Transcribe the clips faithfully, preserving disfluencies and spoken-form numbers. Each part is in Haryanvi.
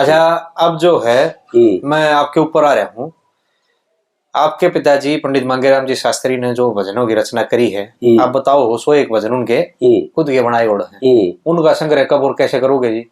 अच्छा, अब जो है, हम्म। मैं आपके ऊपर आ रहा हूँ। आपके पिताजी पंडित मांगेराम जी शास्त्री ने जो भजनों की रचना करी है, हम्म। आप बताओ हो, सौ एक भजन उनके हम्म। खुद के बनाए उड़ हैं। हम्म। उनका संग्रह कब और कैसे करोगे जी?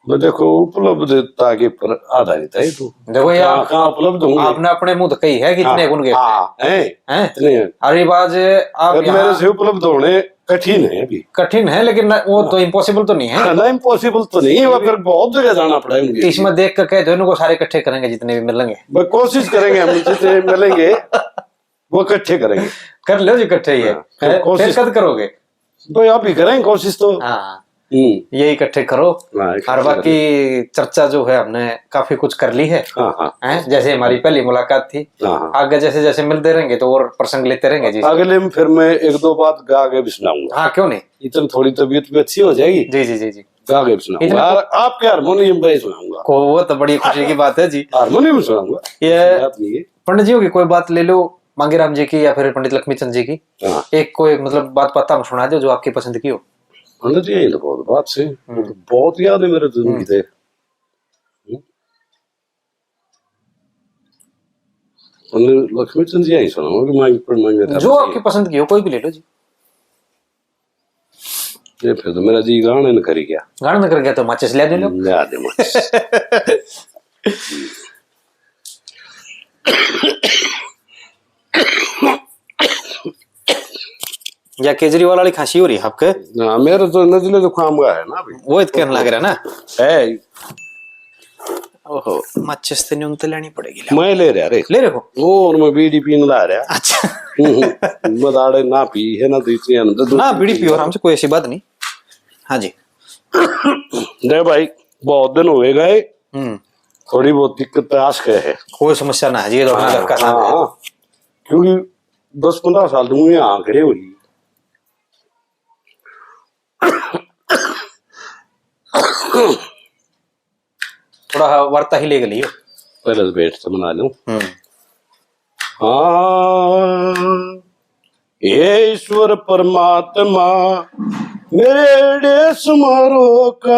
वो देखो, उपलब्धता के पर आधारित है तो। देखो ये कहाँ, आप, कहाँ उपलब्ध होंगे? आपने अपने मुंह तो कही है कितने हाँ, गुण के हाँ, हैं। हैं? इतने हैं। और ये बात आप पर मेरे यहाँ से उपलब्ध होने कठिन है अभी। कठिन है, लेकिन ना, वो तो impossible तो नहीं है। हाँ, ना, impossible तो नहीं है, वो फिर बहुत जगह जाना पड़ा है मुझे। इसमें देख कर कह दो, इनको सारे इकट्ठे करेंगे, जितने भी मिलेंगे। बस कोशिश करेंगे हम, जितने मिलेंगे, वो इकट्ठे करेंगे। कर लो जी इकट्ठे ये। हाँ, हैं? कोशिश फिर कद करोगे? भाई, आप ही करें कोशिश तो। हाँ। हम्म। ये इकट्ठे करो। हाँ, इकट्ठे और बाकी करें। चर्चा जो है, हमने काफी कुछ कर ली है। हाँ, हाँ। हैं? जैसे हमारी पहली मुलाकात थी, हाँ, हाँ। आगे जैसे जैसे मिलते रहेंगे तो और प्रसंग लेते रहेंगे जी। अगले में फिर मैं एक दो बात गा के भी सुनाऊंगा। हाँ, क्यों नहीं? इतनी थोड़ी तबीयत भी अच्छी हो जाएगी। जी, जी, जी, जी। गा के भी सुनाऊंगा। इतने और आपके हारमोनियम पे ही सुनाऊंगा। को, वो तो बड़ी खुशी की बात है जी। हारमोनियम सुनाऊंगा। ये ऐसी बात नहीं है। पंडित जी की कोई बात ले लो, मांगेराम जी की या फिर पंडित लक्ष्मी चंद जी की। हाँ। एक कोई, मतलब, बात पता हम सुना दो जो आपकी पसंद की हो। पंडित जी, ये तो बहुत बात से, हम्म। बहुत याद है मेरे तो हम्म। उनकी थे। हम्म। पंडित लक्ष्मी चंद जी, यही सुनाओ कि मांगे, पर मांगे जो आपकी पसंद की हो, कोई भी ले लो जी। ये फिर तो मेरा जी गाने न कर गया। गाने न कर गया तो माचिस ले दे लो। ले आ दे माचिस। या केजरीवाल वाली खांसी हो रही है आपके? ना, मेरे तो नजले जुकाम का है ना भाई। वो इत कहने लग रहा ना। है। ओहो, माचिस तो न्यूं तो लेनी पड़ेगी। मैं ले रहा रे। ले रहे हो? वो और मैं बीड़ी पीने ला रहा। अच्छा। हम्म, मैं दाड़े ना पी है ना, तो इतनी अंदर ना, बीड़ी पियो आराम से, कोई ऐसी बात नहीं। हाँ जी। नहीं भाई, बहुत दिन हो गए। हम्म। थोड़ी बहुत दिक्कत तो आस के है। कोई समस्या ना है जी, ये तो अपना हाँ, घर का साथ हाँ, है। हाँ। क्योंकि दस पन्द्रह साल तो मुझे यहाँ खड़े हुई। थोड़ा वार्ता ही लेके लियो। पहले तो बैठ तो बना लूं। हम्म। हाँ, हे ईश्वर परमात्मा, मेरे देश मारो काम।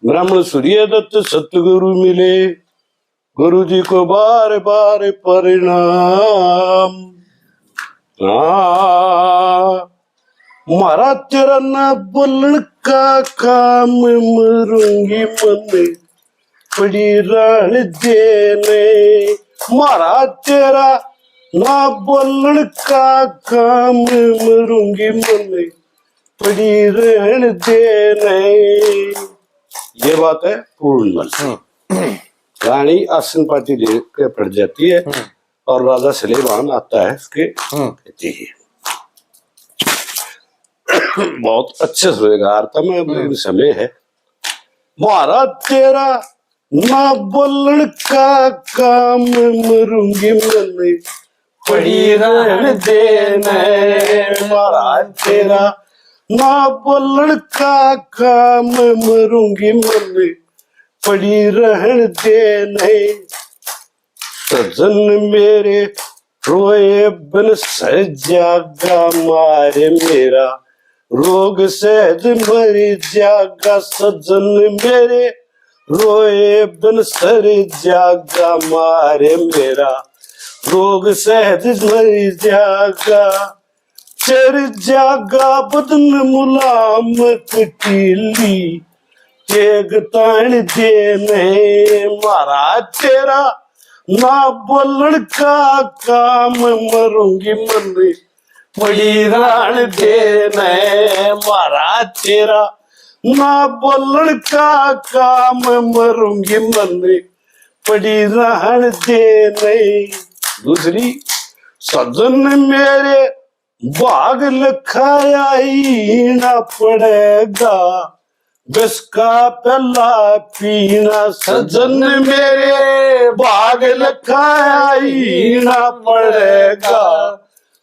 ब्राह्मण सूर्यदत्त सतगुरु मिले, गुरु जी को बार बार प्रणाम। हाँ, म्हारा तेरा ना बोलण का काम, मरूंगी मन्ने पड़ी रहण दे ने। म्हारा तेरा ना बोलण का काम, मरूंगी मन्ने पड़ी रहण दे ने। ये बात है पूर्णमल। हम्म। रानी आसन पाती लेके पड़ जाती है हम्म। और राजा सलेमान आता है उसके हम्म। कहती है। बहुत अच्छे से गारता मैं, हम्म। समय है। म्हारा तेरा ना बोलण का काम, मरूंगी मन्ने पड़ी रहण दे ने। म्हारा तेरा ना बोलण का काम, मरूंगी मन्ने पड़ी रहण दे ने। सजन मेरे रोए बिन सर जागा, मारे मेरा रोग सहज मर जागा। सजन मेरे रोए बिन सर जागा, मारे मेरा रोग सहज मर जागा। चर जागा बदन मुलामत टीली, तेग ताण दे ने। म्हारा तेरा ना बोलण का काम, मरूंगी मन्ने पड़ी रहण दे ने। म्हारा तेरा ना बोलण का काम, मरूंगी मन्ने पड़ी रहण दे ने। दूसरी, सजन मेरे भाग लिखाया ही ना पड़ेगा, विष का प्याला पीना। सजन मेरे भाग लिखाया ही ना पड़ेगा,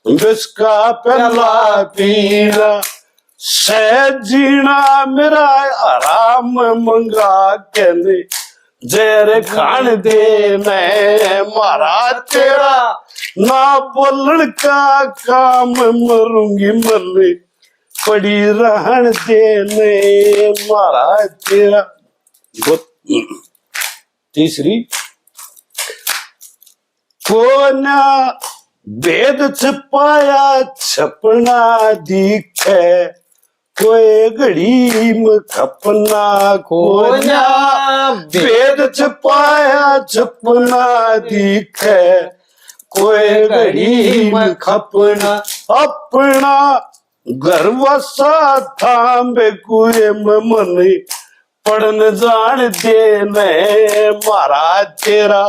विष का प्याला पीना। सहज जीना मेरा हराम मंगा के ने, जहर खाण दे ने। म्हारा तेरा ना बोलण का काम, मरूंगी मन्ने पड़ी रहन दे ने मारा तेरा। गो-, तीसरी। कोन्या भेद छपाया छपना दिखे, कोई घड़ी में खपना कोन्या। कोन्या भेद छपाया छपना दिखे, कोई घड़ी में खपना। अपना घर वसा थाम कुएं में मने पड़न जान दे ने मारा तेरा।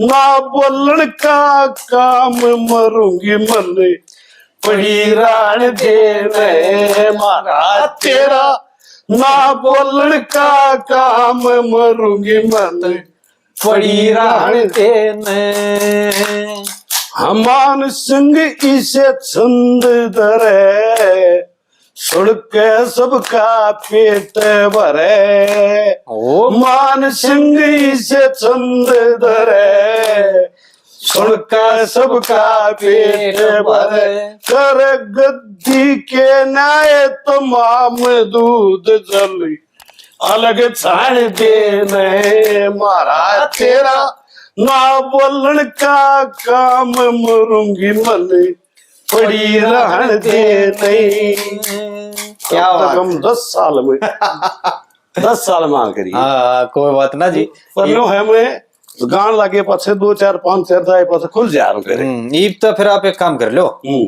ना बोलण का काम मरूंगी मने पड़ी रहन दे ने मारा तेरा। ना बोलण का काम मरूंगी मने पड़ी रहन दे ने। हमान सिंह इसे छंद धरे, सुन के सबका पेट भरे। ओ। मान सिंह इसे छंद धरे, सुन के सबका पेट भरे। कर गद्दी के न्याय तमाम दूध जल अलग छान दे ने मारा तेरा। ना बोलण का काम मरूंगी मने पड़ी रहन दे नहीं। क्या कम से बात कम है। दस साल में, दस साल में आ करी। हाँ, कोई बात ना जी। पर ये नो है, मैं गान लागे पाछे दो चार पांच चार जाए पाछे खुल जा रहे। हम्म, ईब तो फिर आप एक काम कर लो। हम्म।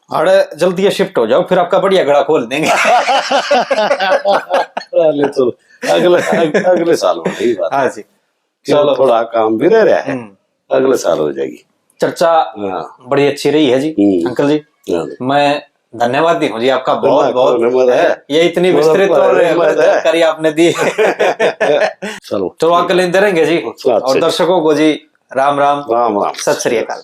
अरे, जल्दी ये शिफ्ट हो जाओ, फिर आपका बढ़िया गला खोल देंगे। ले चलो, अगले, अग-, अगले साल हो गई बात। हाँ जी। चलो, चलो। थोड़ा काम भी रह रहा है, हम्म। अगले साल हो जाएगी। चर्चा हाँ। बड़ी अच्छी रही है जी, हम्म। अंकल जी। हाँ जी। मैं धन्यवाद दी हूँ जी आपका, बहुत, बहुत धन्यवाद है। ये इतनी विस्तृत और जानकारी आपने दी। चलो। चलो, अंकल, इन रहेंगे जी। अच्छा, और अच्छा। दर्शकों को जी, राम राम। राम राम। सत श्री अकाल।